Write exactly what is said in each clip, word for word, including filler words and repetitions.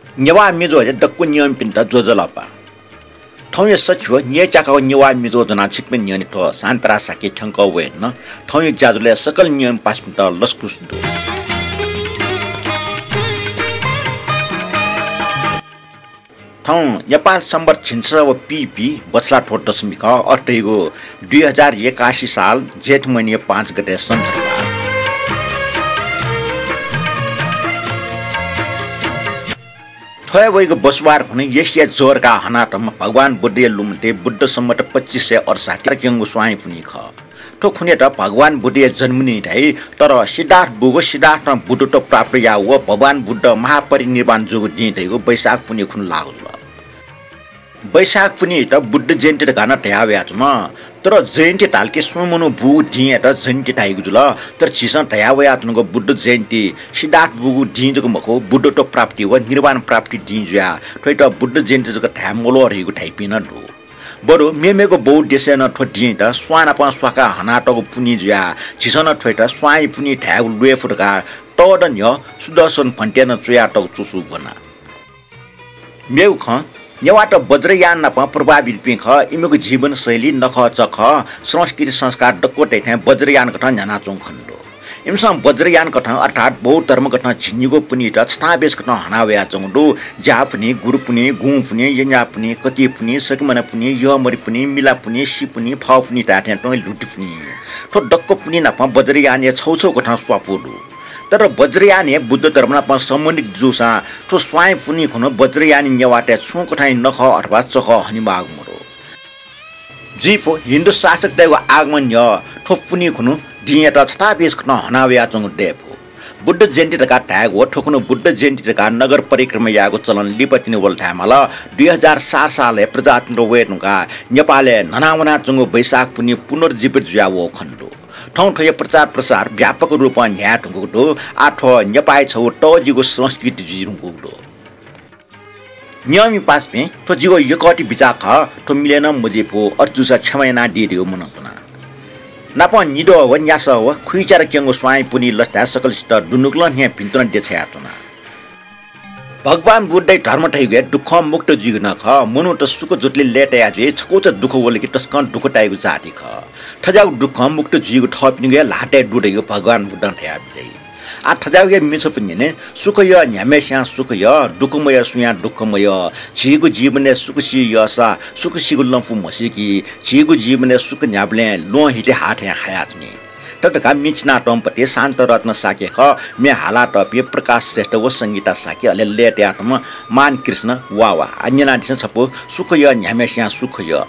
नेवाः मिजोया दक्व नियमपिन्त ज्वजलपा। थौंया सछि व न्यय्‌च्याकागु नेवाः मिजो ज्वनाः छिकपिनि न्ह्यःने थ्व शान्तराज शाक्य थ्यंकः वये धुन। थौंया ज्याझ्वलय् सकल नियमपासापिन्त लसकुस दु। थौं नेपाल संवत् झिंछसः व पीपी बछलाः थ्व दशमी खः, अथे धइगु दुई हजार एकासी साल जेठ महिनाया पाँच गते सन्चरबार। थ्व हे वइगु बसुबार खुन्हु एसियाय् ज्वरय् हनातःम्ह भगवान बुद्धया लुमन्ति बुद्ध सम्वत् पच्चिस सय अठसट्ठी क्यंगु स्वांया पुन्हि खः। थ्व खुन्हुयात भगवान बुद्धया जन्मदिन धाइ, तर सिद्धार्थ बुद्ध, सिद्धार्थं बुद्धत्व प्राप्त याःगु व भगवान बुद्ध महापरिनिर्वाण जूगु दिं धइगु वैशाख पुन्हि खुन्हु लाःगु जुल। वैशाख पुन्हियात बुद्ध जयन्ती धकाः नं धया वयाच्वन। तर जयन्ती धाल कि सुं मनू बूगु दिंयात जयन्ती धाइगु जुल। तर झीसं धया वयाच्वनागु बुद्ध जयन्ती सिद्धार्थ बूगु दिं जक मखु, बुद्धत्व प्राप्ति व निर्वाण प्राप्ति दिं जुयाः थ्वयात बुद्ध जयन्ती जक धाये मल्वः धइगु धाइपिं नं दु। बरु मेमेगु बौद्ध देशय् नं थ्व दिंयात स्वां नाप स्वाकाः हनातःगु पुन्हि जुयाः झीसं नं थ्वयात स्वांया पुन्हि धायेगु ल्वय् फु धकाः तःदँ न्ह्यः सुदर्शन भन्तें नं च्वयातःगु च्वसु ब्वना। मेगु खँ, नेवाःत वज्रयान नाप प्रभावितपिं खः, इमिगु जीवनशैली, नखःचखः, संस्कृति संस्कार दक्व तय्‌थें वज्रयान कथं न्ह्यानाच्वंगु खनेदु। इमिसं वज्रयान कथं अर्थात् बौद्ध धर्म कथं झिंनिगू पुन्हियात छथांबेस कथं हना वयाच्वंगु दु। ज्याः पुन्हि, गुरु पुन्हि, गुँ पुन्हि, यंज्याः पुन्हि, कति पुन्हि, सकिमना पुन्हि, यःमरि पुन्हि, मिला पुन्हि, सि पुन्हि, फः पुन्हि धाये थें तुं ल्हुति पुन्हि। थ्व दक्व पुन्हि नाप वज्रयानया छगू छगू कथं स्वापू दु। तर वज्रयान हे बुद्ध धर्म नाप सम्बन्धित जूसां थ्व स्वांया पुन्हि खुन्हु वज्रयानया नेवाःतय् छुं कथंया नखः अथवा चखः हनेमाःगु मदु। जुइफु हिन्दू शासकतय्‌गु आगमन न्ह्यः थ्व पुन्हि खुन्हु दिंयात छथांबेस कथं हना वयाच्वंगु दयेफु। बुद्ध जयन्ती धकाः धायेगु व थ्व खुन्हु बुद्ध जयन्ती धकाः नगर परिक्रमा यायेगु चलन लिपा तिनि वल धायेमाल। दुई हजार सात सालय् प्रजातन्त्र वये धुंकाः नेपालय् न्हना वनाच्वंगु वैशाख पुन्हि पुनर्जीवित जुयावःगु खनेदु। थौं थ्वया प्रचार प्रसार व्यापक रूपं न्ह्याये धुंकूगु दु। आः थ्व नेपाःया छगू तःजिगु संस्कृति जुइ धुंकूगु दु। नियमपासापिं, थ्व जिगु यकःति बिचाः खः, थ्व मिलय् नं मजुइफु, अथे जूसा क्षमा यानादी धइगु मनंतुना। नापं निद्वः व न्यासः व खुइच्यात क्यंगु स्वांया पुन्हि लसताय् सकलसित दुनुगलं न्ह्यः भिन्तुना देछानाच्वना। भगवान बुद्धया धर्म धइगु हे दुःखं मुक्त जुइगु नं खः। मनूत सुख जुइतले लय्‌ताया जुइ, छकूचा दुःख वल कि तसकं दुःख ताइगु जाति खः। थज्याःगु दुःखं मुक्त जुइगु थःपिनिगु हे ल्हातय् दु धइगु भगवान बुद्धं धयाबिज्याइ। आः थज्याःगु हे मिछापुन्हिं सुख यः न्ह्याम्हस्यां सुख यः, दुःख मयः सुयां दुःख मयः। झीगु जीवनय् सुख सी यःसा सुख सीगु लँपु म्हसीकी। झीगु जीवनय् सुख न्ह्याबलें ल्वहं हिति हाःथें हायाच्वनी। थथे धकाः मि चिनातःम्ह पति शान्तरत्न शाक्य खः, म्ये हालातःपिं प्रकाश श्रेष्ठ व संगीता शाक्य, अले लय्‌तायातःम्ह मान कृष्ण वावा। आः न्यनादिसँ छपु सुख यः न्ह्याम्हस्यां सुख यः।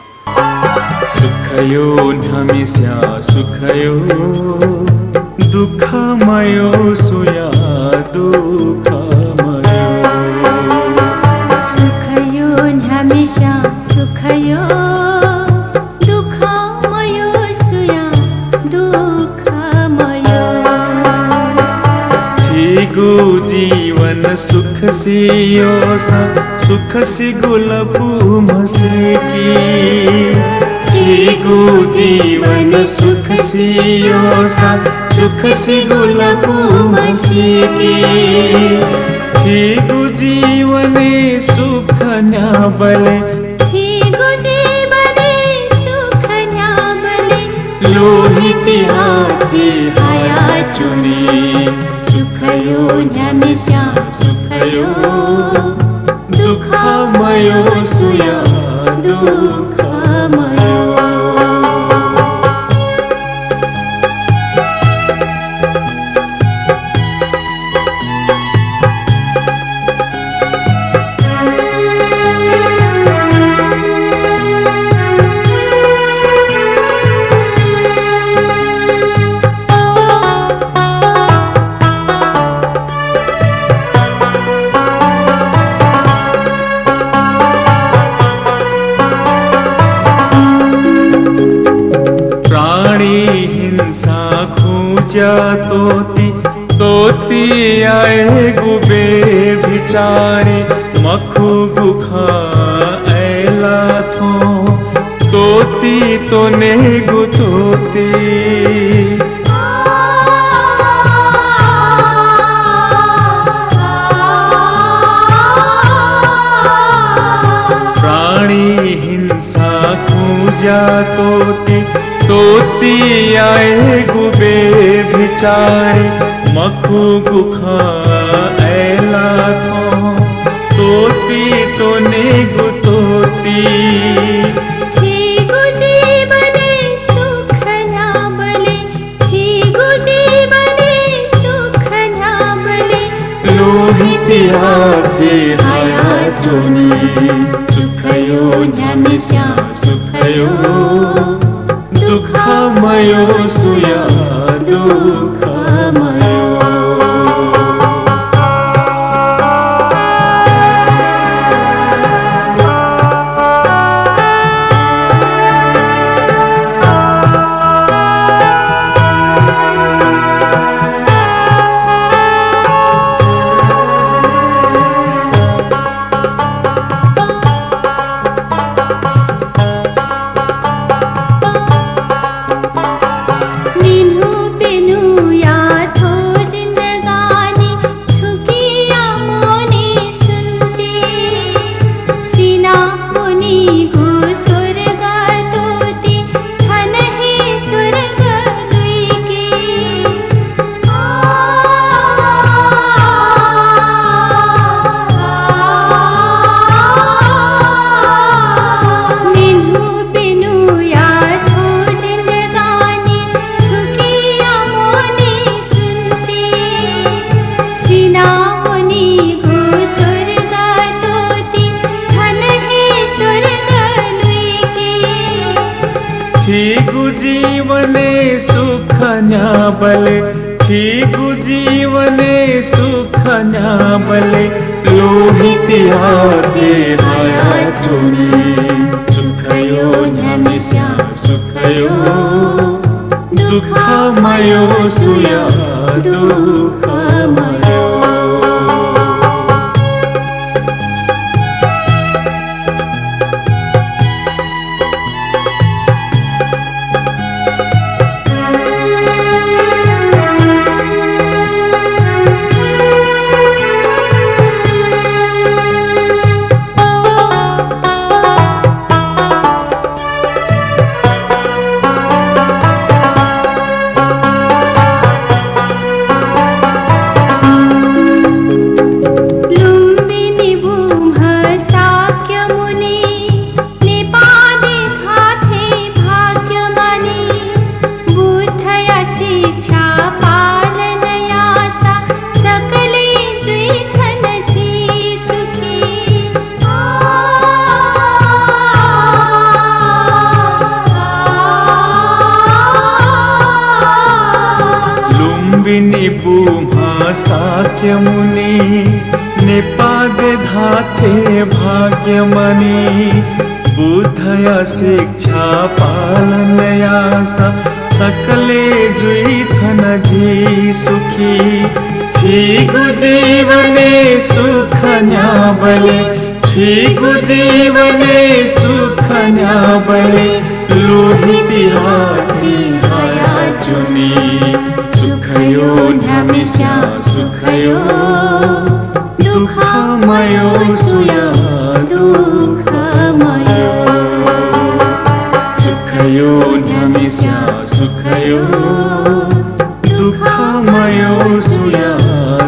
सुख यः न्ह्याम्हस्यां सुख यः, दुःख मयः सुयां दुःख मयः। सुख यः न्ह्याम्हस्यां सुख यः, दुःख मयः सुयां दुःख मयः। झीगु जीवन सुख सी यःसा सुख सीगु लँपु म्हसीकी। झीगु जीवन सुख सी यःसा सुख सीगु लँपु म्हसीकी। झीगु जीवनय् सुख न्ह्याबलें, झीगु जीवनय् सुख न्ह्याबलें ल्वहं हिति हाःथें हायाच्वनी। सुख यः न्ह्याम्हस्यां सुख यः, दुःख मयः सुयां दुःख मयः। प्राणी हिंसा खुँज्या त्वःति, त्वःति यायेगु व्यभिचारी, मखुगु खँ अय्‌लाः थ्वँ, त्वःति त्वनेगु त्वःति। तोति, तोति आयेगु बेभिचारी, मखुगु खँ अय्‌ला थौं। तोति त्वनेगु तोति। छिगु जीवनय् सुख न्ह्याबलय्, छिगु जीवनय् सुख न्ह्याबलय्, लुहिति हाथी हयाच्वनी। सुखयो न्ह्याम्हस्यां सुखयो, दुःखमयो सुयां दुःखमयो। निन्हु प्यन्हुया थ्व जिन्दगानी छुकिया मोहनी सुन्ति। सिनावनीगु स्वर्ग तोति थन हे स्वर्ग लुइके। निन्हु प्यन्हुया थ्व जिन्दगानी छुकिया मोहनी सुन्ति। सिनावनीगु स्वर्ग तोति थन हे स्वर्ग लुइके। छिगु जीवनय् सुख न्ह्याबलय्, छिगु जीवनय् सुख न्ह्याबलय्, लुहिति हाथी हयाच्वनी। सुखयो न्ह्याम्हस्यां सुखयो, दुःखमयो सुयां दुःखमयो। लुम्बिनी बूम्ह शाक्यमुनि, नेपाःदे धात्थें भाग्यमानी। बुद्धया शिक्षा पालन याःसा सकलें जुइ थन झी सुखी। लुम्बिनी बूम्ह शाक्यमुनि, नेपाःदे धात्थें भाग्यमानी। बुद्धया शिक्षा पालन याःसा सकलें जुइ थन झी सुखी। छिगु जीवनय् सुख न्ह्याबलय्, छिगु जीवनय् सुख न्ह्याबलय्, लुहिति हाथी हयाच्वनी। सुखयो न्ह्याम्हस्यां सुखयो, दुःखमयो सुयां दुःखमयो। सुखयो न्ह्याम्हस्यां सुखयो, दुःखमयो सुयां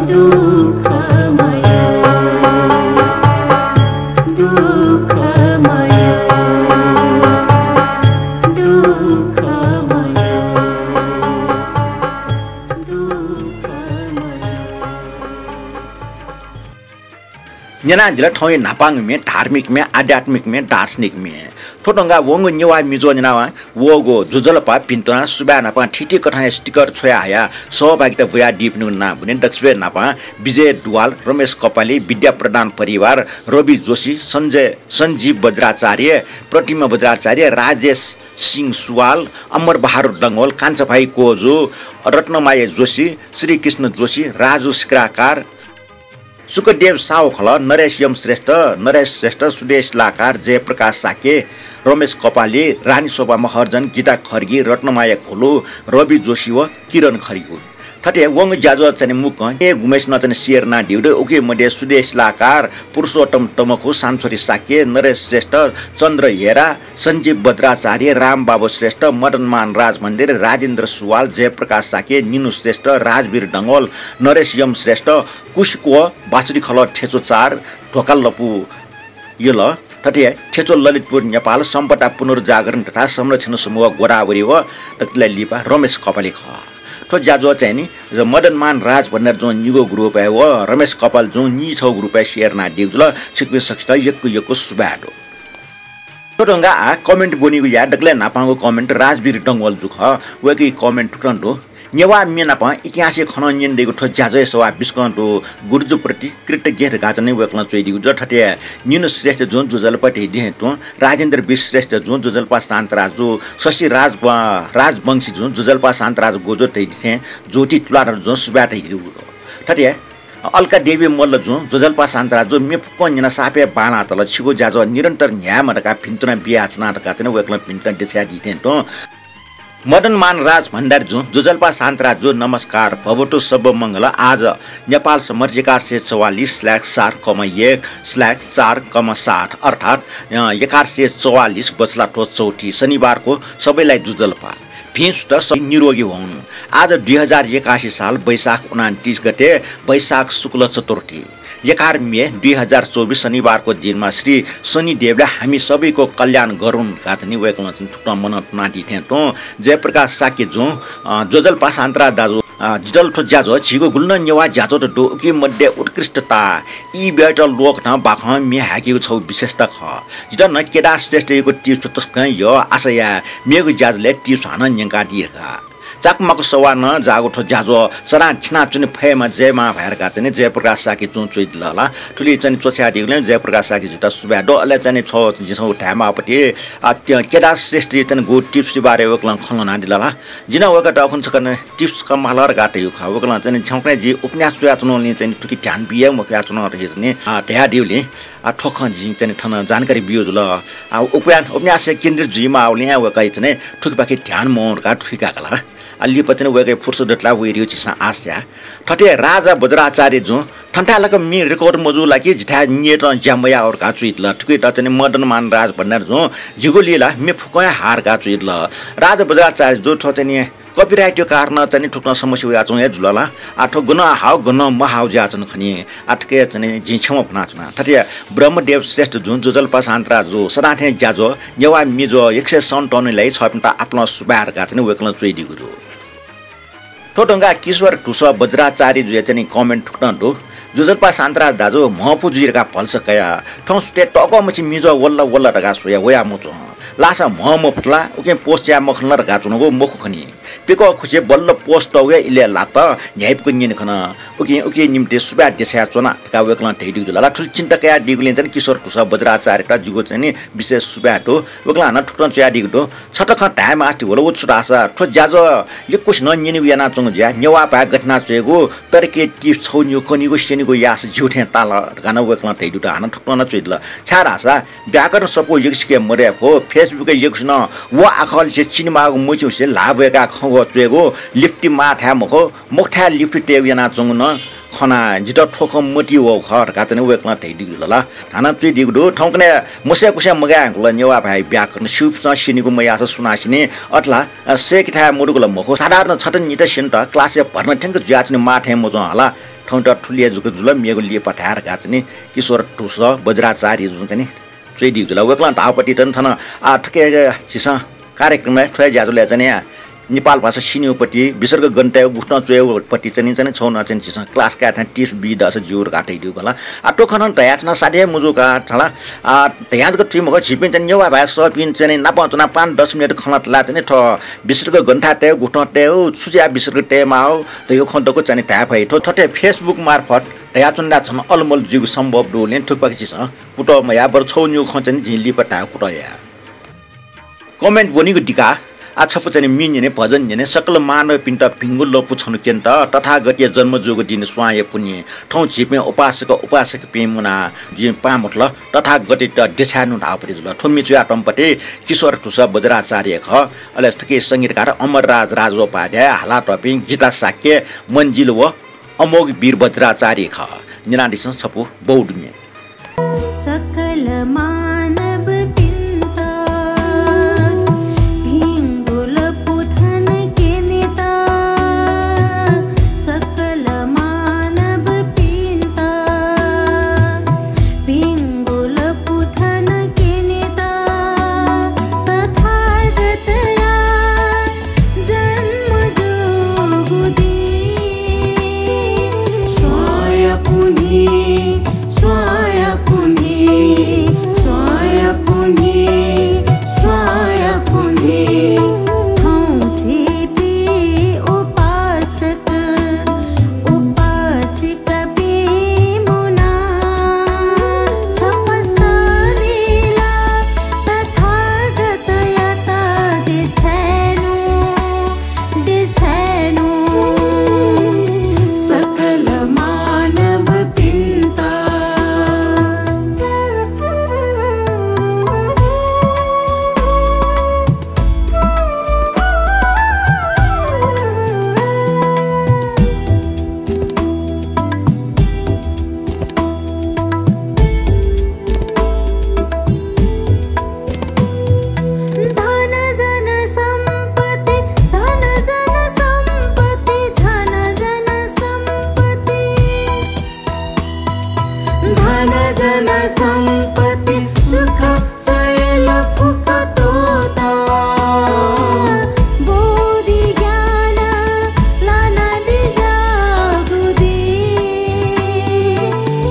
दुःखमयो। दुःखमयो, दुःखमयो, दुःखमयो। न्यनादिल थौंया न्हापांगु म्ये, धार्मिक म्ये, आध्यात्मिक म्ये, दार्शनिक म्ये। थ्व धंगु वंगु नेवाः म्ये न्यनावं वःगु ज्वजलपा भिंतुना सुभाय् न्हापां थीथी कथंया sticker छ्वयाहयाः सहभागिता ब्वयादीपिनिगु नां ब्वने दकलय् न्हापां विजय दुवाल, रमेश कपाली, विद्या प्रधान परिवार, रवि जोशी, सञ्जय, सञ्जीव बज्राचार्य, प्रतिमा बज्राचार्य, राजेश सिंह सुवाल, अमर बहादुर डंगोल, कान्छाभाइ कोजु, रत्नमाया जोशी, श्रीकृष्ण जोशी, राजु सिक्राकार, शुकदेव साहुखलः, नरेश यम श्रेष्ठ, नरेश श्रेष्ठ, सुदेश लाकार, जयप्रकाश शाक्य, रमेश कपाली, रानी शोभा महर्जन, गीता खड्गी, रत्नमाया घोलु, रवि जोशी व किरण खड्गी। थथे वंगु ज्याझ्वः चाहिँ नि मुक्कं हे गुम्हय्सिनं चाहिँ नि share यानादीगु दु। उकी मध्ये सुदेश शिलाकार, पुरुषोत्तम तमखु, सानछोरी शाक्य, नरेश श्रेष्ठ, चन्द्र हेरा, सञ्जीव बज्राचार्य, रामबाबु श्रेष्ठ, मदनमान राजभण्डारी, राजेन्द्र सुवाल, जयप्रकाश शाक्य, निनु श्रेष्ठ, राजवीर डंगोल, नरेश यम श्रेष्ठ, कुशको, बाँसुरी खलः थेचो चार, ढोका लपु यल, थथे थेचो ललितपुर नेपाल सम्पदा पुनर्जागरण तथा संरक्षण समूह गोदावरी व दकलय् लिपा रमेश कपाली खः। थ्व ज्याझ्वः चाहिँ नि मदनमान राजभण्डारी जुं निगूगु रूपय् व रमेश कपाली जुं निछगूगु रूपय् share यानादीगु जुल। छिकपिं सकसित यक्व यक्व सुभाय् दु। थ्व धुंकाः आ comment ब्वनीगु या दकलय् न्हापांगु comment राजवीर डंगोल जु खः। वय्कःया comment थुकथं दु। नेवाः म्ये नाप इतिहासया खँ नं न्यनेदीगु थ्व ज्याझ्वःया सवाः बिस्कं दु। गुरुजुप्रति कृतज्ञ धकाः चाहिँ नि वय्कलं च्वयादीगु दु। थथे निनु श्रेष्ठ जुं ज्वजलपा धयादी थें तुं, राजेन्द्र वीर श्रेष्ठ जुं ज्वजलपा शान्तराज जु, शशि राज-, राजवंशी जुं ज्वजलपा शान्तराज गोजो धयादी थें, ज्योति तुलाधर जुं सुभाय् धयादीगु दु। थथे अलका देवी मल्ल जुं ज्वजलपा शान्तराज जु, म्ये फुक्कं न्यना सापय् बांलातल, छिगु ज्याझ्वः निरन्तर न्ह्यायेमा धकाः भिंतुना बियाच्वना धकाः चाहिँ नि वय्कलं भिंतुना देछायादी थें तुं। मदनमान राजभण्डारी जुं ज्वजलपा शान्तराज जु, नमस्कार, भवतु सब्ब मंगल। आज नेपाल सम्बत एघार सय चौवालिस slash चार कमा एक slash चार कमा सात, अर्थात्, अ, एघार सय चौवालिस बछलाथ्व चौथी शनिबारको सबैलाई ज्वजलपा। भिं सुथ, सबै निरोगी हुन्। आज दुई हजार एकासी साल वैशाख उनान्तिस गते, वैशाख शुक्ल चतुर्थी। एघार मे दुई हजार चौबिस शनिबारको दिनमा श्री शनिदेवले हामी सबैको कल्याण गरून् धकाः चाहिँ नि वय्कलं चाहिँ थुकथं मनं तुनादी थें तुं। जयप्रकाश शाक्य जुं, अ, ज्वजलपा शान्तराज दाजु, अ, जितः थ्व ज्याझ्वः झीगु गुलि नं नेवाः ज्याझ्वःत दु, उकी मध्ये उत्कृष्टता, ई ब्यत लोक नं बाखं म्ये हाय्केगु छगू विशेषता खः। जितः नं केदार श्रेष्ठयागु tips तसकं यः, आशा याये मेगु ज्याझ्वलय् tips हानं न्यंकादी धकाः। चाकमाकु सवाः नं जाःगु थ्व ज्याझ्वः सदां थिनाच्वने फयेमा जय मांभाय् धकाः चाहिँ नि जयप्रकाश शाक्य जुं च्वयादिल ला। थुलि चाहिँ नि च्वछायादीगुलिं जयप्रकाश शाक्य जुयात सुभाय् दु। अले चाहिँ नि छगू जिं छगू धायेमाःगु पति, आ, के-, केदार श्रेष्ठया चाहिँ नि गु tipsया बारे वय्कलं खँ ल्हानादिल ला। जिं नं वय्कःयात अखुन्हु छकः नि tips कःमाल धकाः धयागु खः। वय्कलं चाहिँ नि छेँय् जिं उपन्यास च्वयाच्वनागुलिं चाहिँ नि थुकी ध्यान बिया मफयाच्वना धयाः चाहिँ नि, आ, धयादीगुलिं, आ, थ्व खँ जिं चाहिँ नि थन जानकारी बियागु जुल। आ, उपया-, उपन्यासय् केन्द्रित जुइमाःगुलिं वय्कःया चाहिँ नि थुकिपाखे ध्यान मवं धकाः थुइकाकल। आ, लिपा चाहिँ नि वय्कःया फुर्सद दत ला वयेधुंकल झीसं आशा याये। थथे राजा बज्राचार्य जुं थन्थाय् लाक म्ये record मजू ला कि जिथाय् न्ययेत ज्या मयाः धकाः च्वयादिल। थुकियात चाहिँ नि मदनमान राजभण्डारी जुं जिगु ला म्ये फुक्कं हे हाः धकाः च्वयादिल। राजा बज्राचार्य जु थ्व चाहिँ नि copyrightया कारणं चाहिँ नि थुकथं समस्या वयाच्वंगु हे जुल ला। आ, थ्व गनं हाः गनं महाः जुयाच्वन खनी। आ, थुकी चाहिँ नि जिं क्षमा फ्वनाच्वना। थथे ब्रह्मदेव श्रेष्ठ जुं ज्वजलपा शान्तराज जु सदां थें ज्याझ्वः नेवाः म्ये ज्वः एक सय सन्ताउन्नलाई छःपिन्त आपालं सुभाय् धकाः चाहिँ नि वय्कलं च्वयादीगु दु। थ्व धुंकाः किशोर धुसः बज्राचार्य जुया चाहिँ नि comment थुकथं दु। ज्वजलपा शान्तराज दाजु, म्हपु जुइ धकाः भलसा कया। थौं सुथय् तःकः मछि म्ये ज्वः वल ला वल ला धकाः स्वया वया मच्वं। लासा म्हं मफुत ला, उकिं post याये मखन ला धकाः च्वनागु मखु खनी। प्यकः खुसिइ बल्ल post तःगु हे इलय् लात, न्ह्याइपुक न्यने खन। उकिं, उकिया निंतिं सुभाय् देछायाच्वना धकाः वय्कलं धयादीगु जुल ला। थुलि चिन्ता कयादीगुलिं चाहिँ नि किशोर धुसः बज्राचार्ययात जिगु चाहिँ नि विशेष सुभाय् दु। वय्कलं हानं थुकथं च्वयादीगु दु। छता खँ धायेमास्ति वल, व छु धाःसा थ्व ज्याझ्वः यक्वसिनं न्यनेगु यानाच्वंगु जुयाः नेवाः भाय् गथे याना च्वयेगु, तरिकाया tips छगू निगू कनीगु स्यनीगु याःसा ज्यू थें ताल धकाः नं वय्कलं धयादीगु दु। हानं थुकथं नं च्वयादिल। छाय्धाःसा व्याकरण सफू यक्वसिके मदयेफु, Facebook-य् यक्वसिनं व आखः लिसे चिनेमाःगु मच्वंसे ल्हाः ब्वय्काः खँग्वः च्वयेगु, लिफ्ट माःथाय् मखु, मखुथाय् लिफ्ट तयेगु यानाच्वंगु नं खना, जितः थ्व खँ मतिइ वःगु खः धकाः चाहिँ नि वय्कलं धयादीगु दु ला। हानं च्वयादीगु दु। थौंकन्हय् मसय्कुसे मगाये धुंकल नेवाः भाय् व्याकरण। स्यूपिन्सं स्यनीगु मयाःसा सुनां स्यनी? अथे ला, अ, सय्के थाय् मदुगल मखु, साधारण छता निता स्यनेत class-य् भर्ना थ्यंक जुयाच्वने माः थें मच्वं हला। थौंयात थुलि हे जक जुल, मेगु लिपा धाये धकाः चाहिँ नि किशोर धुसः बज्राचार्य जुं चाहिँ नि च्वयादीगु जुल। वय्कलं धाःगु पति चाहिँ नि थन, आ, थुकी झीसं कार्यक्रमय् थ्व हे ज्याझ्वलय् चाहिँ नि नेपाल भाषा स्यनीगु पति, विसर्ग गन तयेगु, गुकथं च्वयेगु पति चाहिँ नि, चाहिँ नि छगू नं चाहिँ नि झीसं class कायेथाय् tips बी धाःसा ज्यू धकाः धयादीगु खला। आ, थ्व खँ नं धयाच्वना साध्य हे मजू का छला। आ, धयां जक थुइ मखु, झीपिं चाहिँ नि नेवाः भाय् सःपिं चाहिँ नि नापं च्वनाः पाँच दस मिनेट खँ ल्हात ला चाहिँ नि थ्व विसर्ग गन थाय् तयेगु, गुकथं तयेगु, छु जुयाः विसर्ग तयेमाःगु धयागु खँ दक्व चाहिँ नि धाये फइ। थ्व थथे Facebook मार्फत धयाच्वने ला झन अलमल जुइगु सम्भव दु। उकिं थुकिपाखे झीसं कुतः मयाये, बरु छगू निगू खँ चाहिँ नि जिं लिपा धायेगु कुतः याये। Comment ब्वनीगु दिका। आ छपु चाहिँ म्ये न्यने, भजन न्यने, सकल मानवपिन्त भिंगु लँपु छन्हु क्यनेत तथागतया जन्म जूगु दिं स्वांया पुन्हि थौं झीपिं उपासक उपासिकापिं मुनाः जिं पाहां मुतल तथागतयात देछायेनु धाःपति जुल। थ्व म्ये च्वयातःम्ह पति किशोर धुसः बज्राचार्य खः। अले थुकी संगीतकार अमरराज राजोपाध्याय, हालातःपिं गीता शाक्य, मन्जिल व अमोघ वीर बज्राचार्य खः। न्यनादिसँ छपु बौद्ध म्ये। सकल मानवपिन्त भिंगु लँपु थन क्यनेत, सकल मानवपिन्त भिंगु लँपु थन क्यनेत तथागतया जन्म जूगु दिं स्वांया पुन्हि, स्वांया पुन्हि, स्वांया पुन्हि, स्वांया पुन्हि थौं झीपिं उपासक उपासिकापिं मुनाः छपु सःनिला तथागतयात देछायेनु, देछायेनु सकल मानवपिन्त। धन जन सम्पत्ति, धन जन सम्पत्ति, धन जन सम्पत्ति, धन जन सम्पत्ति, सुख सयल फुक्क त्वःता, बोधि ज्ञान लाना बिज्याःगु दिं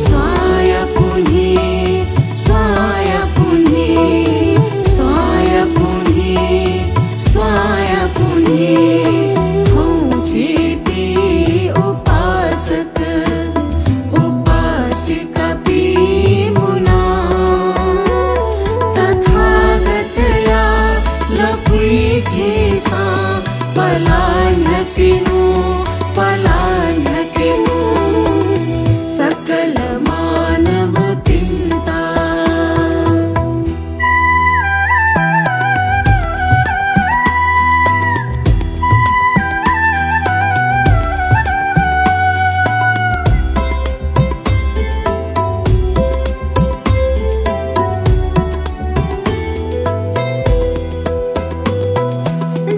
स्वांया पुन्हि, स्वांया पुन्हि, स्वांया पुन्हि, स्वांया पुन्हि थौं झीपिं उपासक उपासिकापिं मुनाः तथागतया लँपुइ झीसं पलाः न्ह्याकेनु, पलाः न्ह्याकेनु सकल मानवपिन्त।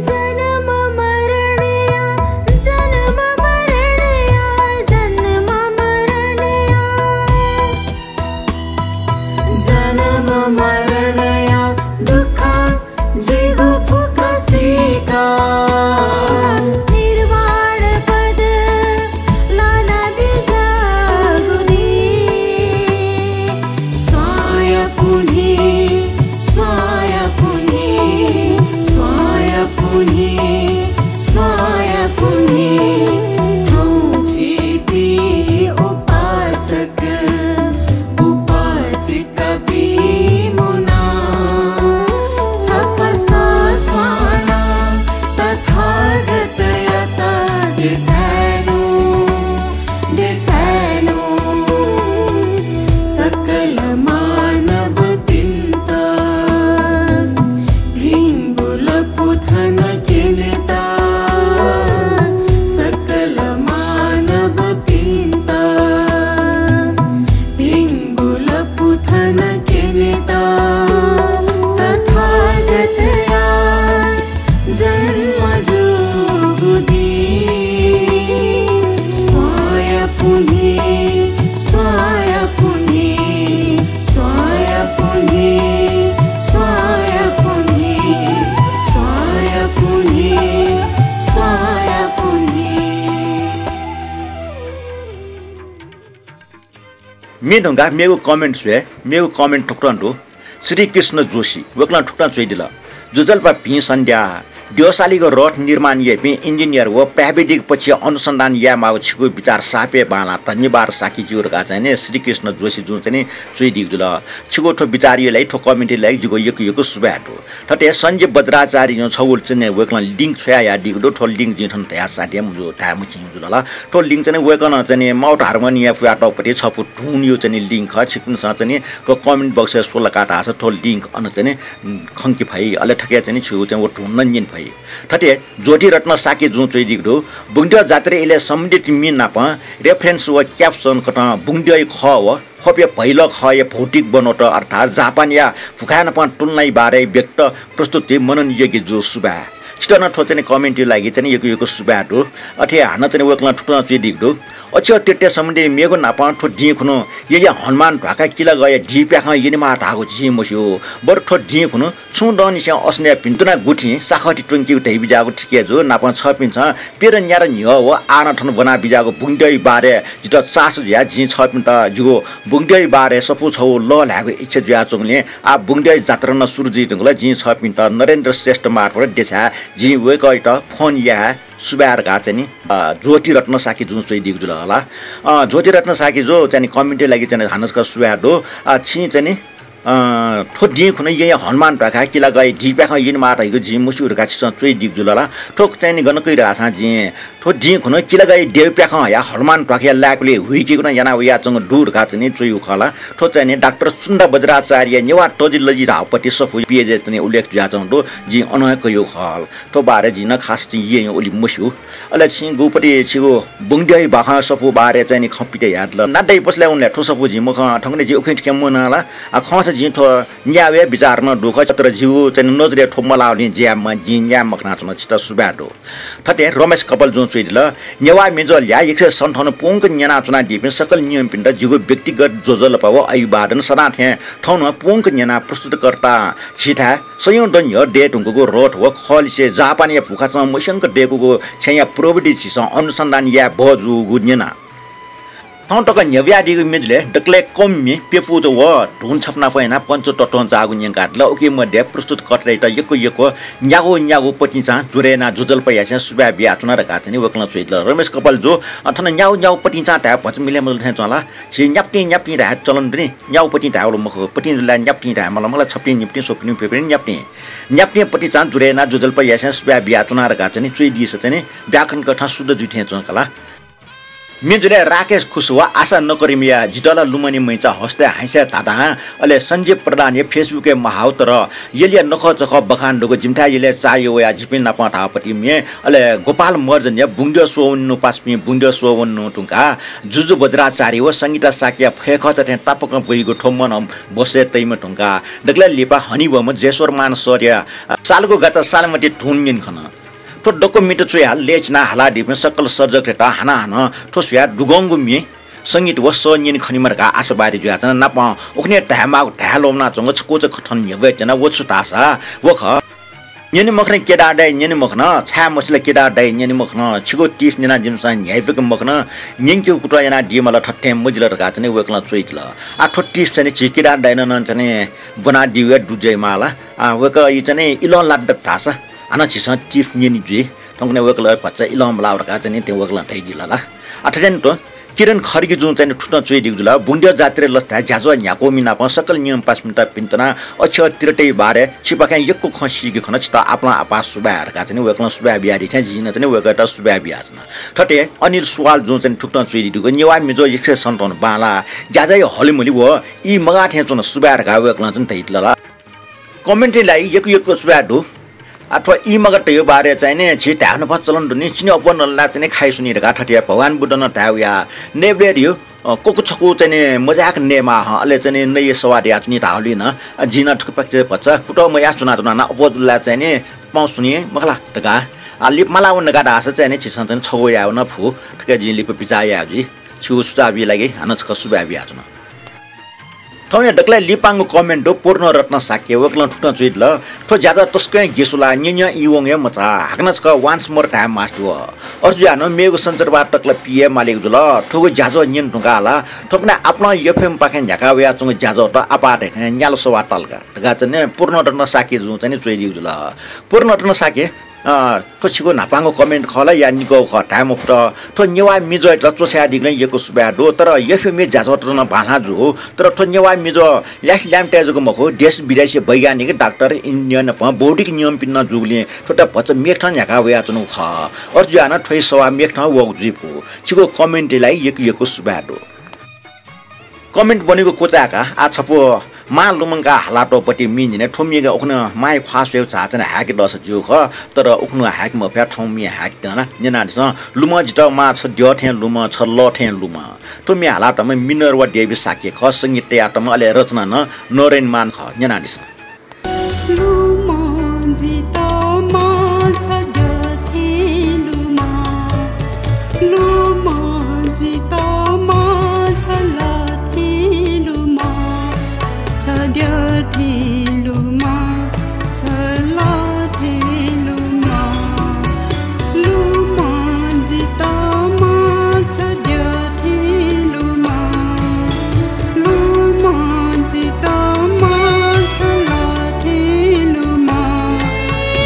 जन्म मरणया, जन्म मरणया, जन्म मरणया, जन्म मरणया दुःख जुइगु फुक्क सीकाः निर्वाण पद लाना बिज्याःगु दिं स्वांया पुन्हि, स्वांया पुन्हि, स्वांया पुन्हि, स्वांया पुन्हि थौं झीपिं उपासक उपासिकापिं मुनाः छपु सः स्वानाः तथागतयात देछायेनु, देछायेनु सकल मानवपिन्त भिंगु लँपु थन क्यनेत सकल मानवपिन्त भिंगु लँपु थन क्यनेत तथागतया जन्म जूगु दिं स्वांया पुन्हि, स्वांया पुन्हि, स्वांया पुन्हि, स्वांया पुन्हि, स्वांया पुन्हि, स्वांया पुन्हि। म्ये धुंकाः मेगु comment स्वये, मेगु comment थुकथं दु। श्रीकृष्ण जोशी, वय्कलं थुकथं च्वयादिल, ज्वजलपा भिं सन्ध्या, द्यःसालीगु रथ निर्माण याइपिं engineer व प्राविधिक पक्षय् अनुसन्धान यायेमाःगु छिगु विचार सापय् बांलाः, धन्यवाद साकीज्यू धकाः चाहिँ नि श्रीकृष्ण जोशीजुं चाहिँ नि च्वयादीगु जुल। छिगु थ्व विचारया लागि, थ्व comment लागि जिगु यक्व यक्व सुभाय् दु। थथे सञ्जीव वज्राचार्यजुं छगू चाहिँ नि वय्कलं link छ्वयादीगु दु। थ्व link जिं थन धयाः साध्य मजू, धाये मछिं जुल ला। थ्व link चाहिँ नि वय्कलं चाहिँ नि Mount Harmon-या पुयातःगु पति छपु धुनया चाहिँ नि link खः। छिकपिन्सं चाहिँ नि थ्व comment box-य् स्वल का धाःसा थ्व link अन चाहिँ नि खंके फइ। अले थथे चाहिँ नि छिगु चाहिँ व धुन नं न्यने फइ। थथे ज्योतिरत्न शाक्यजुं च्वयादीगु दु। बुंगद्यः जात्रा इलय् सम्बन्धित म्ये नाप reference व caption कथं बुंगद्यःया खः व ख्वपया भैलखःया भौतिक बनोट अर्थात् जापानया भुखाय् नाप तुलनाया बारे व्यक्त प्रस्तुति मनन योग्य जू, सुभाय्। छितः नं थ्व चाहिँ नि comment-या लागि चाहिँ नि यक्व यक्व सुभाय् दु। अथे हानं चाहिँ नि वय्कलं थुकथं च्वयादीगु दु। अक्षय तृतीया सम्बन्धी मेगु नाप थ्व दिं खुन्हु यःया हनुमान ध्वाखा किलागःया दिप्याखं यनेमाः धाःगु जिं मस्यू। बरु थ्व दिं खुन्हु छुं दँनिसें असनय् भिन्तुना गुथिं साखःति त्वंकीगु धयाबिज्याःगु थिके जू। नापं छःपिन्सं प्यदँ न्यादँ न्ह्यः व आः नं थन ब्वनाबिज्याःगु बुंगद्यःया बारे जितः चासो जुयाः जिं छःपिन्त जिगु बुंगद्यःया बारे सफू छगू लःल्हायेगु इच्छा जुयाच्वंगुलिं आः बुंगद्यःया जात्रा नं सुरु जुइधुंकल। जिं छःपिन्त नरेन्द्र श्रेष्ठ मार्फत देछाय् जिं वय्कःयात phone याये सुभाय् धकाः चाहिँ नि, अ, ज्योतिरत्न शाक्यजुं च्वयादीगु जुल ला। अ, ज्योतिरत्न शाक्यजु चाहिँ नि comment-या लागि चाहिँ नि हानं छकः सुभाय् दु। अ, छिं चाहिँ नि अ, थ्व दिं खुन्हु यःया हनुमान ध्वाखा किलागःया दिप्याखं यनेमाः धइगु जिं मस्यू धकाः छिसं च्वयादीगु जुल ला। थ्व चाहिँ नि गन कइ धाःसां जिं थ्व दिं खुन्हु किलागःया दिप्याखं हयाः हनुमान ध्वाखाया लाय्कुलय् हुइकेगु नं याना वयाच्वंगु दु धकाः चाहिँ नि च्वयागु खः ला। थ्व चाहिँ नि डाक्टर सुन्दा वज्राचार्य नेवाः तजिलजि धाःगु पति सफू page-य् चाहिँ नि उल्लेख जुयाच्वंगु दु। जिं अनं हे कयागु खः ला। थ्व बारे जिं नं खास चाहिँ यःया उलि मस्यू। अले छिं गुपति छिगु बुंगद्यःया बाखं सफू बारे चाहिँ नि खँ पित यात ला। नादाइ पसलय् वनले थ्व सफू जिं मखं, थौंकन्हय् जि उखें थुखें मवना ला। आ, खंसा जिं थ्व न्यायेगु विचार नं दु खः, तर जिगु चाहिँ नि नजरय् थ्व मलाःगुलिं जिं न्याये मखनाच्वना। छितः सुभाय् दु। थथे रमेश कपालजुं च्वयादिल, नेवाः म्ये ज्वः ल्याः एकसय सन्ताउन्न पूवंक न्यनाच्वनादीपिं सकल नियमपिन्त जिगु व्यक्तिगत ज्वजलपा व अभिवादन। सदां थें थौं नं पूवंक न्यना प्रस्तुतकर्ता झीथाय् सयौं दँ न्ह्यः दयेधुंकूगु रथ व खःलिसे जापानया भुखाचं मस्यंक दय्कूगु छेँया प्रविधि झीसं अनुसन्धान याये बहःजूगु न्यना। थौं तक न्ह्यब्वयादीगु म्ये ज्वलय् दकलय् कम म्ये प्यपुजा व धुन छपु नाप यानाः पञ्चतत्त्वं जाःगु न्यंकादिल। उकी मध्ये प्रस्तुतकर्तायात यक्व यक्व न्यागू न्यागू पतिंचां जुरे यानाः ज्वजलपा यासें सुभाय् बियाच्वना धकाः चाहिँ नि वय्कलं च्वयादिल। रमेश कपालजु, अ, थन न्यागू न्यागू पतिंचां धाये भचा मिले मजुल थें च्वं ला। झी न्यापतिं न्यापतिं धाये चलन दु नि। न्यागू पतिं धायेगु मखु, पतिं जुल ला न्यापतिं धाये माल, मला छपतिं, निपतिं, स्वपतिं, प्यपतिं, न्यापतिं। न्यापतिं पतिंचां जुरे यानाः ज्वजलपा यासें सुभाय् बियाच्वना धकाः चाहिँ नि च्वयादीसा चाहिँ नि व्याकरण कथं शुद्ध जुइ थें च्वं का ला। म्ये ज्वलय् राकेश खुस व आशा नकरिमया जितः ला लुमने मय्चा हस्तय् हाइँसाय् धाधां, अले सञ्जीव प्रधानया Facebook-य् महाउ तर यलया नखःचखः बखान दुगु जिमिथाय् यलय् चाःहि वयाः जिपिं नाप धाःगु पति म्ये, अले गोपाल महर्जनया बुंगद्यः स्ववनेनु पासापिं बुंगद्यः स्ववनेनु धुंकाः जुजु वज्राचार्य व संगीता शाक्यया फय्खःचा थें तापाकं ब्वइगु थ्व मनं बसय् तइम्ह धुंकाः दकलय् लिपा हनेबहःम्ह जयेश्वरमान सरया सालगु गाचा सालमति धुन न्यने खन। थ्व दक्व म्येत च्वयाः लय् चिनाः हालादीपिं सकल सर्जकतय्त हानं हानं थ्व स्वयाः दुगंगु म्ये संगीत व सः न्यने खनेमा धकाः आशावादी जुयाच्वना। नापं उखुन्हु धायेमाःगु धाये ल्वःमनाच्वंगु छकूचा खँ थन न्ह्यब्वये त्यना। व छु धाःसा व खः, न्यने मखन केदार दाइ, न्यने मखन, छाय् मछिल केदार दाइ, न्यने मखन, छिगु tips न्यनाः जिमिसं न्ह्याइपुके मखन, न्यंकेगु कुतः यानादीमाल, थथे मजिल धकाः चाहिँ नि वय्कलं च्वयादिल। आ, थ्व tips चाहिँ नि झी केदार दाइनं नं चाहिँ नि ब्वनादीगु हे दु जुइमाल। आ, वय्कःया चाहिँ नि इलं लात धाःसा हानं झीसं tips न्यने जुइ। थौंकन्हय् वय्कलं भचा इलं मलाः धकाः चाहिँ नि थें वय्कलं धयादिल ला। आ, थथे नि तुं किरण खड्गीजुं चाहिँ नि थुकथं च्वयादीगु जुल, बुंगद्यः जात्रा लसताय् ज्याझ्वः न्ह्याकूमि नापं सकल नियम पासापिन्त भिन्तुना अक्षय तृतीया बारे छिपाखें यक्व खँ सीके खन, छितः आपालं आपाः सुभाय् धकाः चाहिँ नि वय्कलं सुभाय् बियादी थें जिं नं चाहिँ नि वय्कःयात सुभाय् बियाच्वना। थथे अनिल सुवालजुं चाहिँ नि थुकथं च्वयादीगु, नेवाः म्ये ज्वः एकसय सन्ताउन्न बांलाः, ज्याझ्वःया हलिमलि व ई मगाः थें च्वन, सुभाय् धकाः वय्कलं चाहिँ नि धयादिल ला। Comment-या लागि यक्व यक्व सुभाय् दु। आ, थ्व ई मगाः तयेगु बारे चाहिँ नि झी धायेगु नापं चलन दु नि, चिनी अप्वः नल ला चाहिँ नि खाइ स्वनी धकाः थथे भगवान बुद्धं नं धाये वया। नयेबलय् धइगु, अ, क्वकु छकू चाहिँ नि मज्याक नयेमाः हं, अले चाहिँ नि नये सवाः दयाच्वनी धाःगुलिं नं, अ, जिं नं थुकिपाखे भचा कुतः मयाः च्वनाच्वना नं अप्वः जुल ला चाहिँ नि पाउँ स्वनी मखु ला धकाः। आ, लिपा माला वन धकाः धाःसा चाहिँ नि झीसं चाहिँ नि छगू यायेगु नं फु, थुकी जिं लिपा बिचाः याये जुइ। छिगु सुझावया लागि हानं छकः सुभाय् बियाच्वना। थौंया दकलय् लिपांगु comment दु, पूर्ण रत्न शाक्य, वय्कलं थुकथं च्वयादिल, थ्व ज्याझ्वः तसकं गेसु ला, न्यँ न्यँ ई वंगु हे मचाः, हाकनं छकः once more धाये मास्ति वः। अथे जुयाः नं मेगु सञ्चरवार तक ला पी हे मालीगु जुल। थुगु ज्याझ्वः न्यने धुंकाः ला थौंकन्हय् आपालं FM पाखें न्ह्याका वयाच्वंगु ज्याझ्वःत आपाः धयाथें न्याला सवाः ताल का धकाः चाहिँ नि पूर्ण रत्न शाक्यजुं चाहिँ नि च्वयादीगु जुल। पूर्ण रत्न शाक्य, अ, थ्व छिगु न्हापांगु comment खः ला या निगःगु खः धाये मफुत। थ्व नेवाः मिजंयात च्वछायादीगुलिं यक्व सुभाय् दु, तर यःपिं मेगु ज्याझ्वःत नं बांलाः जू। तर थ्व नेवाः मिजं ल्यासे ल्याय्म्हतय् जक मखु, देश विदेशया वैज्ञानिक, डाक्टर, इन्जिनियर नाप बौद्धिक नियमपिं नं जूगुलिं थ्वयात भचा मेगु थ्यंक न्ह्याका वयाच्वनागु खः। अथे जुयाः नं थ्व हे सवाः मेगु थ्यंक वःगु जुइफु। छिगु comment-य् ला यक्व यक्व सुभाय् दु। Comment ब्वनेगु क्वचाय्काः आः छपु मां लुमंकाः हालातःगु पति मि न्यने। थ्व मियाके उखुन्हु मांया ख्वाः स्वयेगु झाःचा नं हाय्के दःसा ज्यू खः, तर उखुन्हु हाय्के मफया, थौं मिया हाय्के दना। न्यनादिसँ। लुमं जितः मां छ द्यः थें लुमं, छ लः थें लुमं। थ्व म्ये हालातःम्ह मिनर्वा देवी शाक्य खः, संगीत तयातःम्ह अले रचना नं नरेन मान खः। न्यनादिसँ। लुमं जितः मां छ द्यः थें लुमं। लुमं जितः मां छ लः थें लुमं। छ द्यः थें लुमं, छ लः थें लुमं। लुमं जितः मां छ द्यः थें लुमं। लुमं जितः मां छ लः थें लुमं।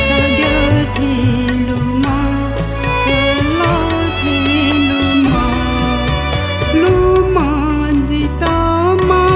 छ द्यः थें लुमं, छ लः थें लुमं। लुमं जितः मां।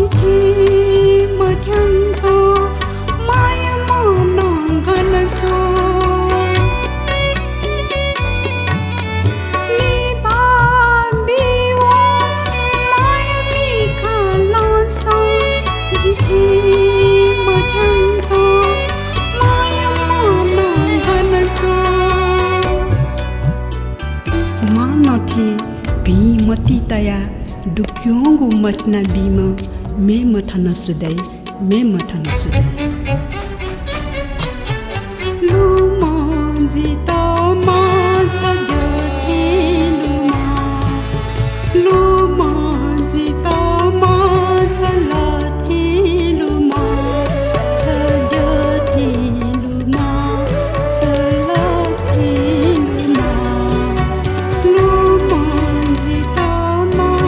झी मथ्यंक माया मनं गन च्वं। निभाः बीवं माया मिखा लँसं, झी मथ्यंक माया मनं गन च्वं। मां नथी भिं मतिइ तयाः दुग्यंगु मतिना बीम्ह मेम्ह थन सु दइ, मेम्ह थन सु दइ। लुमं जितः मां छ द्यःथें लुमं, लुमं जितः मां छ लःथें लुमं, छ द्यःथें लुमं, छ लःथें लुमं, लुमं जितः मां।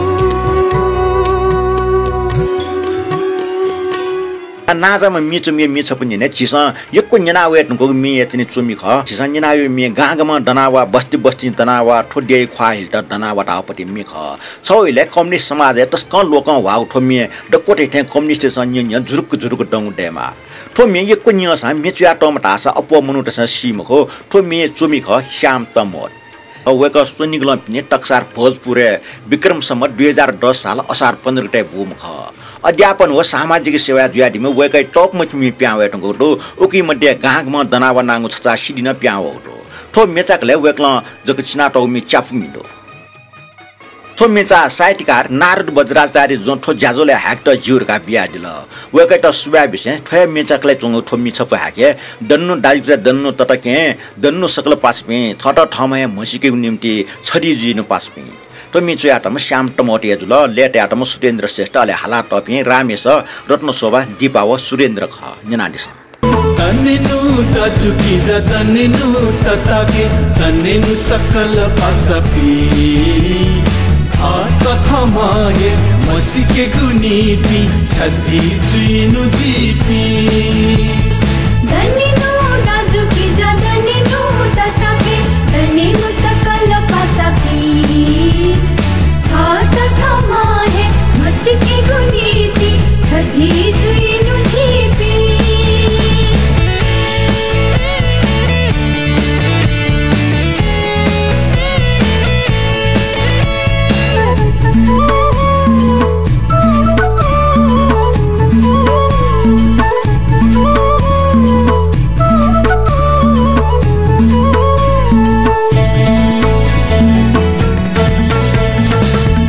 आ, नांजाःम्ह म्ये च्वमिया म्ये छपु न्यने। झीसं यक्व न्यना वये धुंकूगु म्ये याचेने च्वमि खः। झीसं न्यना वये म्ये गां गामं दनाः वा, बस्ती बस्तीं दनाः वा, थ्व देय् ख्वाः हिलेत दनाः वा धाःगु पति म्ये खः। छगू इलय् कम्युनिस्ट समाजय् तसकं लोकं ह्वाःगु थ्व म्ये दक्व थें थें कम्युनिस्टतय्सं न्यँ न्यँ जुरुक्क जुरुक्क दंगु दयेमाः। थ्व म्ये यक्व न्यंसां म्ये च्वयातःम्ह धाःसा अप्वः मनूतय्सं सी मखु। थ्व म्ये च्वमि खः श्याम तमोट। वय्कः स्वनिगलं पिने तकसार भोजपुरय् विक्रम सम्वत दुई हजार दस साल असार पन्ध्र गते बूम्ह खः। अध्यापन व सामाजिक सेवा जुयादीम्ह वय्कःया तःकम्ह म्ये पिहां वये धुंकूगु दु। उकी मध्ये गां गामं दनाः वा नांगु छचाः सिडी नं पिहां वःगु दु। थ्व म्ये चाकलय् वय्कलं जक चिनातःगु म्ये च्यापु म्ये दु। थ्व म्ये चाः साहित्यकार नारद वज्राचार्य जुं थ्व ज्याझ्वलय् हायेकेत ज्यू धकाः बियादिल। वय्कःयात सुभाय् बिसें थ्व हे म्ये चाकलय् च्वंगु थ्व म्ये छपु हायेके दनिनु दाजुकिजा, दनिनु तताकेहेँ, दनिनु सकल पासापिं, थःत थःम्हं हे म्हसीकेगु निंतिं छधी जुइनु पासापिं। थ्व म्ये च्वयातःम्ह श्याम तमोट हे जुल, लय् तयातःम्ह सुरेन्द्र श्रेष्ठ, अले हालातःपिं रामेश, रत्नशोभा, दीपा व सुरेन्द्र खः। न्यनादिसँ। दनिनु दाजुकिजा, दनिनु तताकेहेँ, दनिनु सकल पासापिं। थःत थःम्हं हे म्हसीकेगु निंतिं छधी जुइनु झीपिं। दनिनु दाजुकिजा, दनिनु तताकेहेँ, दनिनु सकल पासापिं। थःत थःम्हं हे म्हसीकेगु निंतिं छधी जुइनु झीपिं।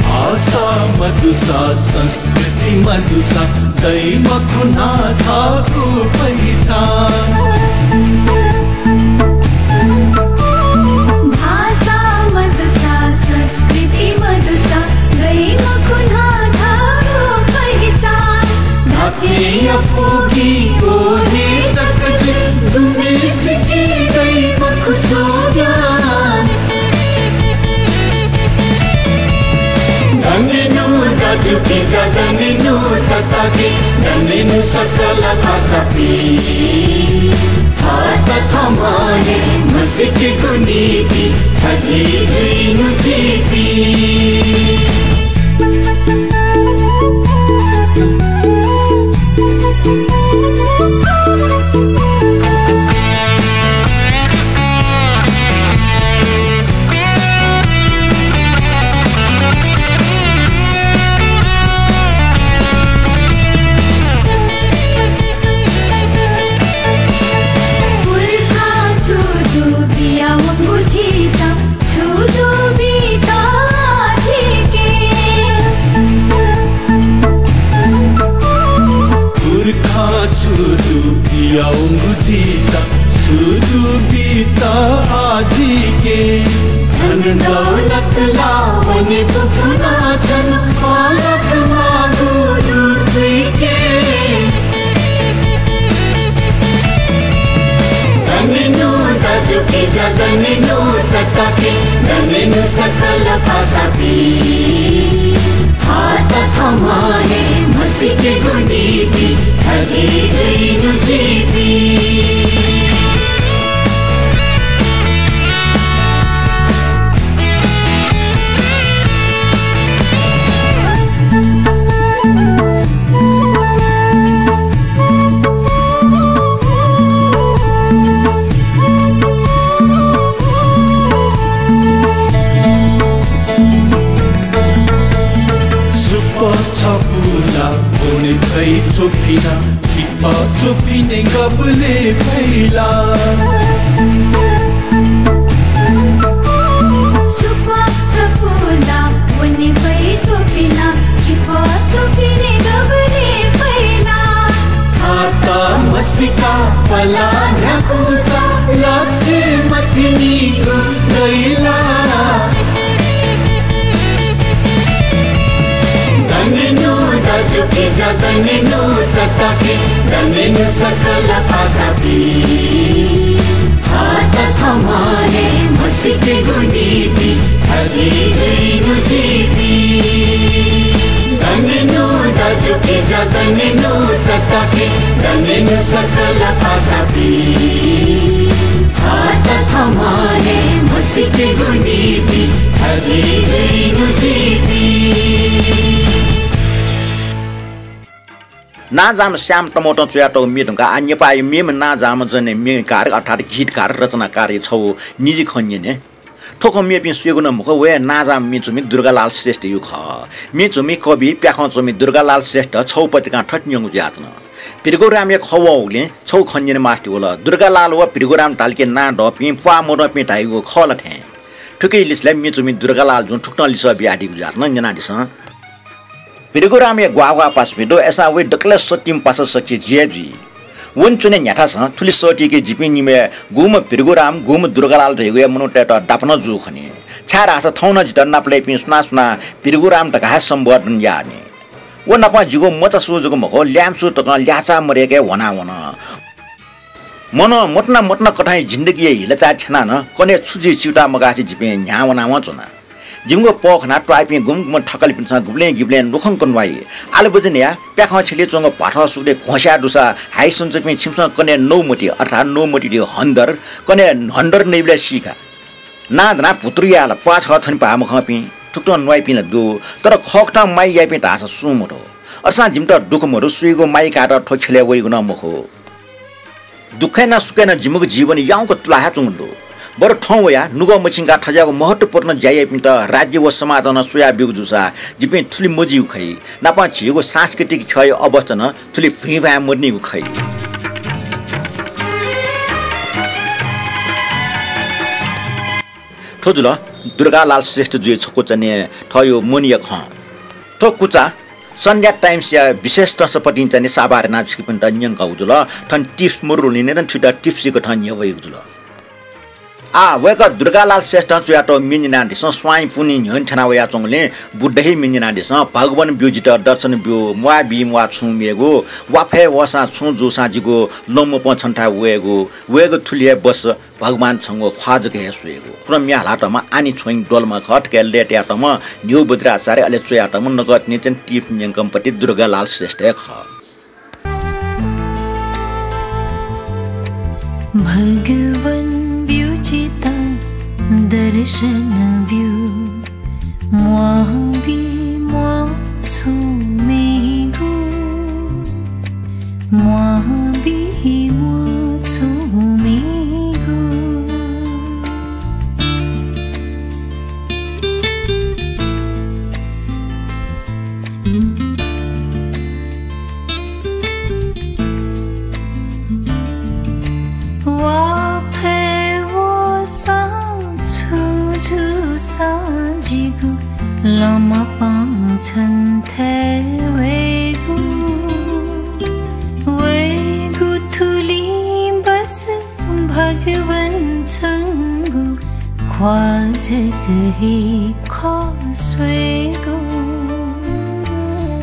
भाषा मदुसा, संस्कृति मदुसा, दइ मखु नं थःगु पहिचान। भाषा मदुसा, संस्कृति मदुसा, दइ मखु नं थःगु पहिचान। धात्थें अप्वः गिक हे जक जुइ, गुम्हेसिके दइ मखु स्व ज्ञान। दनिनु दाजुकिजा, दनिनु तताकेहेँ, दनिनु सकल पासापिं। थःत थःम्हं हे म्हसीकेगु निंतिं छधी जुइनु झीपिं। पुर्खां छु दु बियावंगु झीत, छु दु बीत आः झीके। पुर्खां छु दु बियावंगु झीत, छु दु बीत आः झीके। धन दौलत ला वने फुफुना छन, पालक मागु दु तुइके। दनिनु दाजुकिजा, दनिनु तताकेहेँ, दनिनु सकल पासापिं। थःत थःम्हं हे म्हसीकेगु निंतिं छधी जुइनु झीपिं। उनी फै चोफिना, खिपा चोफिने गबले फैला। सुपा चपुना, उनी फै चोफिना, खिपा चोफिने गबले फैला। हाता मसिका पला न्ह्याकुसा, लक्ष्य मतिनी गु दैला। दनेनु दाजुकिजा, दनेनु तताके, दनेनु सकल पासापिं। हात थमने मसिकेगु नीति छगि जुइनु झीपिं। दनेनु दाजुकिजा, दनेनु तताके, दनेनु सकल पासापिं। हात थमने मसिकेगु नीति छगि जुइनु झीपिं। नांजाःम्ह श्याम तमोटं च्वयातःगु म्ये धुंकाः आः नेपाःया मेम्ह नांजाःम्ह जन म्येकार अर्थात् गीतकार, रचनाकारया छगू निजी खँ न्यने। थ्व खँ मेपिं सुयागु नं मखु, वया नांजाःम्ह म्ये च्वमि दुर्गालाल श्रेष्ठया खः। म्ये च्वमि कवि प्याखं च्वमि दुर्गालाल श्रेष्ठ छगू पत्रिकां थथे न्यंगु जुयाच्वन। भिरगोरामया खँ वःगुलिं छगू खँ न्यने मास्ति वल। दुर्गालाल व भिरगोराम धाल कि नां दःपिं प्वाः मदंपिं धाइगु खः ला थें? थुकिया लिसय् म्ये च्वमि दुर्गालाल जुं थुकथं लिसः बियादीगु जुयाच्वन, न्यनादिसँ। भिरगोरामया ग्वाः ग्वाः पासापिं दु, अय्‌सां वइ दकलय् सःतिम्ह पासापिं सकसिया जि हे जुइ। वने च्वने न्ह्याथासं थुलि सःतीके जिपिं निम्हय् गुम्ह भिरगोराम, गुम्ह दुर्गालाल धइगुया मनूतय्‌त दापनं जू खनी। छाय्‌धाःसा थौं नं जितः नापलाइपिं सुनां सुनां भिरगोराम धकाः हे सम्बोधन याःनि। व नाप जिगु मचासू जक मखु, ल्याय्‌म्हसू तकं ल्याःचाः मदय्‌के ह्वनावन। मनं मतना मतना कथंया जिन्दगीया हिलाचाः थ्यनाः नं कन्हय् छु जुइ च्यूताः मगासे जिपिं न्ह्याः वनावं च्वना। जिमिगु पः खनाः त्वाःपिं गुम्ह गुम्ह थकालिपिन्सं गुबलें गिबलें न्वखंक न्वाइ। आलबज्या नयाः प्याखं छ्यलय् च्वंगु भ्वाथः सुकुथय् घ्वस्याः दुसा हाइसञ्चरपिं छिमिसं कन्हय् नौ मति अर्थात् नौ मति धइगु हन्धर, कन्हय् हन्धर नइबलय् सीका। नां दनाः भुतुरु याः ला, प्वाः छगः थने पाः मखंपिं, थुकथं न्वाइपिं ला दु, तर खःकथं माया याइपिं धाःसा सुं मदु। अय्‌सां जिमित दुःख मदु, सुयागु माया कायेत थ्व ख्यलय् वइगु नं मखु। दुःखय् नं सुखय् नं जिमिगु जीवन याउँक तुला हे च्वंगु दु। बरु थौं वयाः नुगः मछिंकाः थज्याःगु महत्त्वपूर्ण ज्या याइपिन्त राज्य व समाजं नं स्वयाब्यूगु जूसा जिपिं थुलि मजिउ खइ। नापं झीगु सांस्कृतिक ख्यःया अवस्था नं थुलि भुइँभाय् मदनीगु खइ। थ्व जुल दुर्गालाल श्रेष्ठ जुया छकूचा न्यने थःगु मनया खँ। थ्व कुचा सन्ध्या टाइम्सया विशेष तसपतिं चाहिँ साभार यानाः छिकपिन्त न्यंकागु जुल। थन tips मरुलिं थुइत tipsया कथं न्ह्यवइगु जुल। आः वय्‌कः दुर्गालाल श्रेष्ठं च्वयातःगु म्ये न्यनादिसँ। स्वांया पुन्हि न्ह्यःने थ्यना वयाच्वंगुलिं बुद्ध हे म्ये न्यनादिसँ। भगवान ब्यु, जितः दर्शन ब्यु, म्वाः बी म्वाः छुं मेगु, वा फय् वःसां छुं जूसां जिगु लँमपं छन्थाय् वयेगु, वयेगु थुलि हे बस। भगवान छंगु ख्वाः जक हे स्वयेगु। थ्व नं म्ये हालातःम्ह आनी छोइङ द्वलमा खः। थुकी लय् तयातःम्ह न्ह्यू बज्राचार्य, अले च्वयातःम्ह नकतिनि चाहिँ tips न्यंकम्ह पति दुर्गालाल श्रेष्ठ हे खः। भगवान ब्यु जितः दर्शन ब्यु। म्वाः बी म्वाः छुं मेगु, म्वाः बी म्वाः छुं मेगु। वा फय् वःसां छुं जूसां जिगु लँमपं छन्थाय् वयेगु, वयेगु थुलिं बस भगवान छंगु ख्वाः जक हे खः स्वयेगु।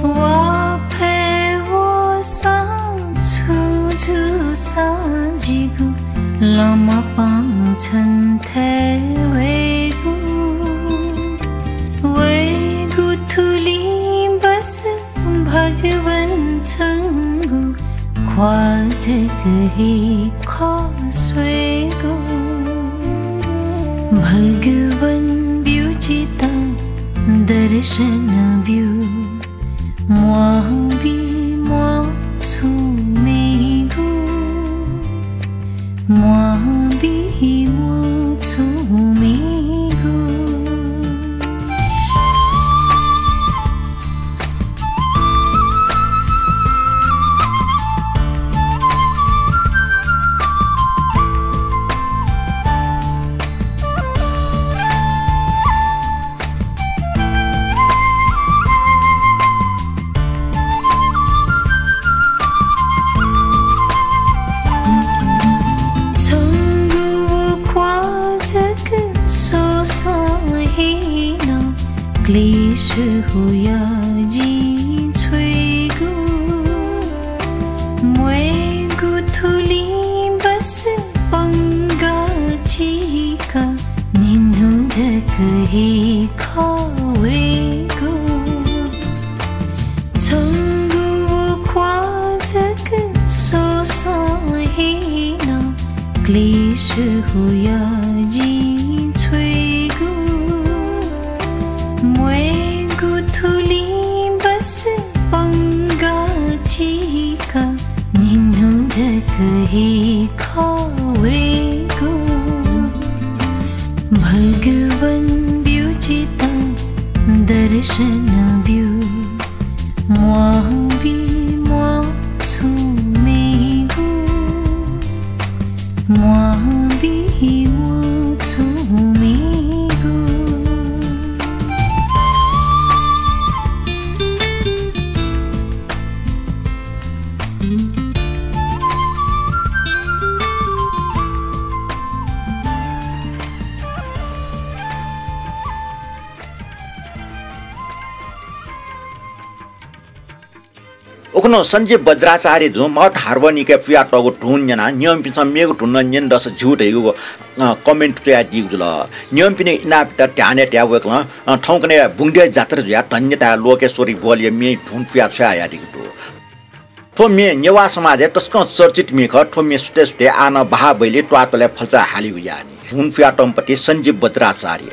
वा फय् वःसां छुं जूसां जिगु लँमपं छन्थाय् वयेगु, वयेगु थुलिं बस भगवान छंगु ख्वाः जक हे खः स्वयेगु। भगवान ब्यु जितः दर्शन ब्यु। म्वाः बी म्वाः छुं मेगु, म्वाः बी म्वाः छुं मेगु। हुया जिं छ्वयेगु, म्वायेगु थुलिं बस पंगा चिका निन्हु जक हे खः वयेगु। छंगु ख्वाः जक ससं हे नं क्लेश हुया जिं छ्वयेगु, म्वायेगु थुलिं बस पंगा चिका निन्हु जक हे खः वयेगु। भगवं ब्यु जितः दर्शन ब्यु, म्वाःबी म्वाः छुं मेगु, म्वाःबी म्वाः छुं मेगु। उखुन्हु सञ्जीव वज्राचार्यजुं महर्षि हारवणिके पुयातःगु धुन न्यनाः न्यंपिन्सं मेगु धुन नं न्यने दःसा ज्यू धइगु, अ, comment च्वयादीगु जुल। न्यंपिनि इनापयात ध्यानय् तयाः वय्कलं, अ, थौंकन्हय् बुंगद्यः जात्रा जुयाः धन्यताया लोकेश्वरी बोलया म्ये धुन पुया छ्वयाहयादीगु दु। थ्व म्ये नेवाः समाजय् तसकं चर्चित म्ये खः। थ्व म्ये सुथय् सुथय् आः नं बहाः बहलय् त्वाःतलय् फल्चा हालीगु याःनि। धुन पुयातःम्ह पति सञ्जीव वज्राचार्य।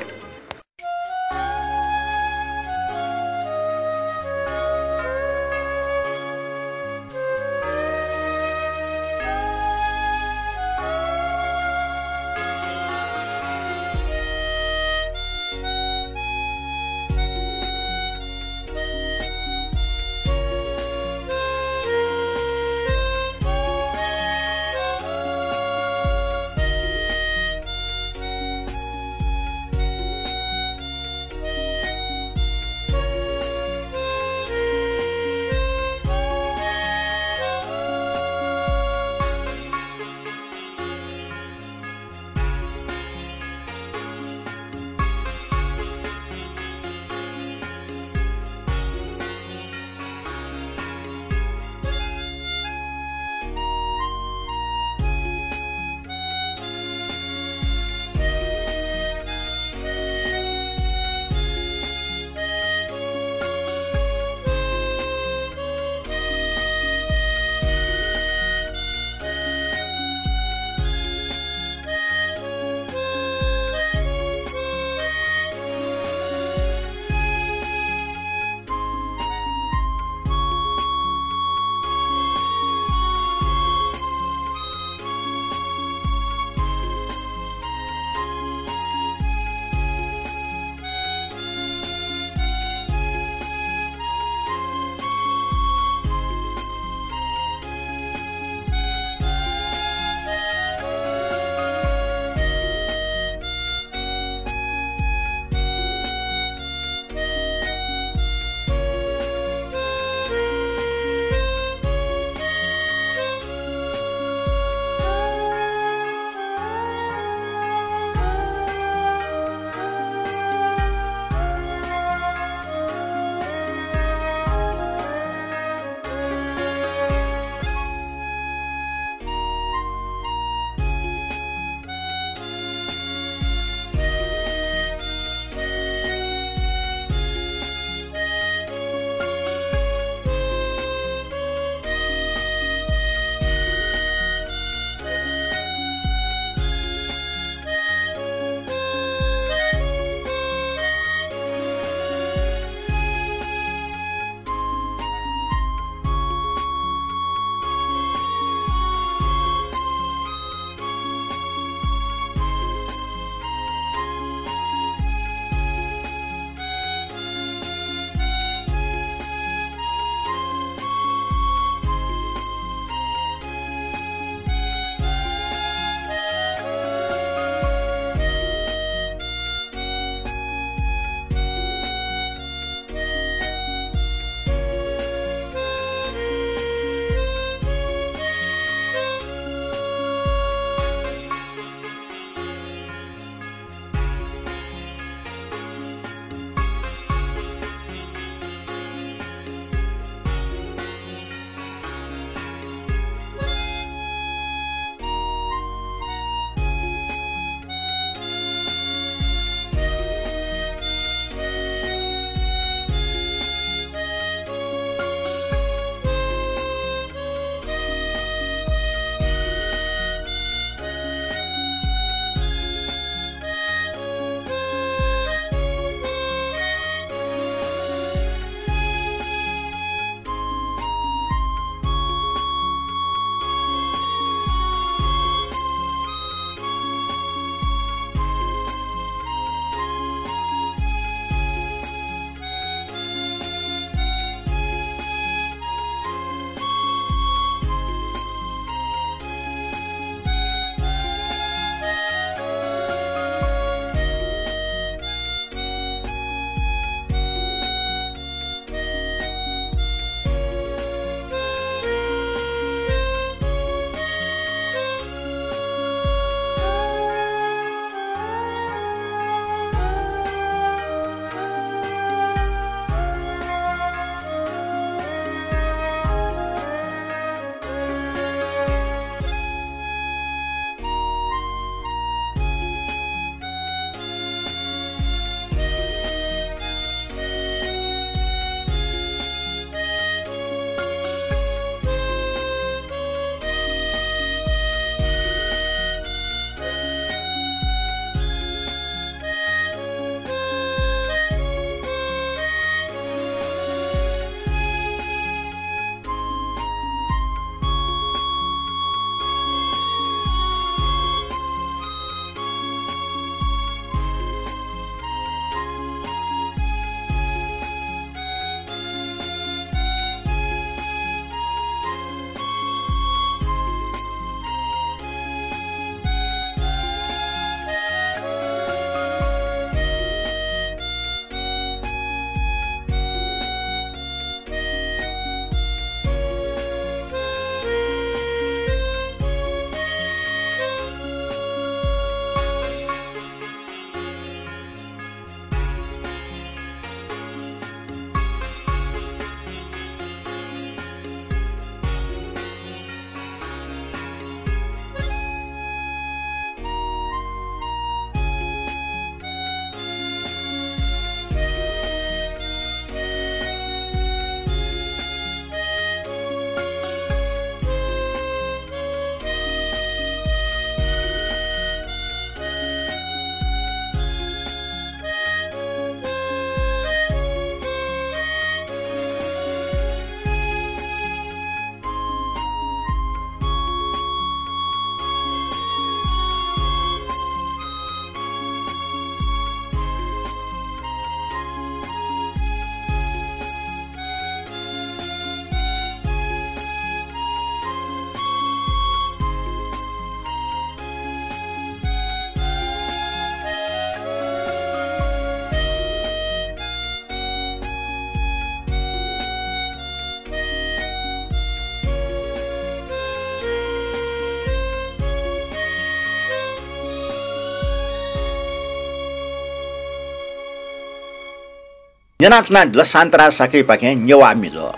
न्यनाच्वनादिल शान्तराज शाक्यपाखें नेवाः मिजः।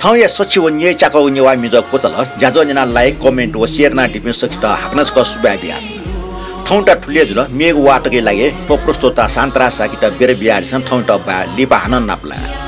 थौंया सछि व न्यय्‌च्याकःगु नेवाः मिजः क्वचाल ज्याझ्वः न्यनाः like, comment व share यानादीपिं सकसित हाकनं छकः सुभाय् बियाच्वना। थौंयात थुलि हे जुल, मेगु वाः तकया लागि थ्व प्रस्तोता शान्तराज शाक्ययात बिदा बियादिसँ। थौंयात बाय्, लिपा हानं नापलाये।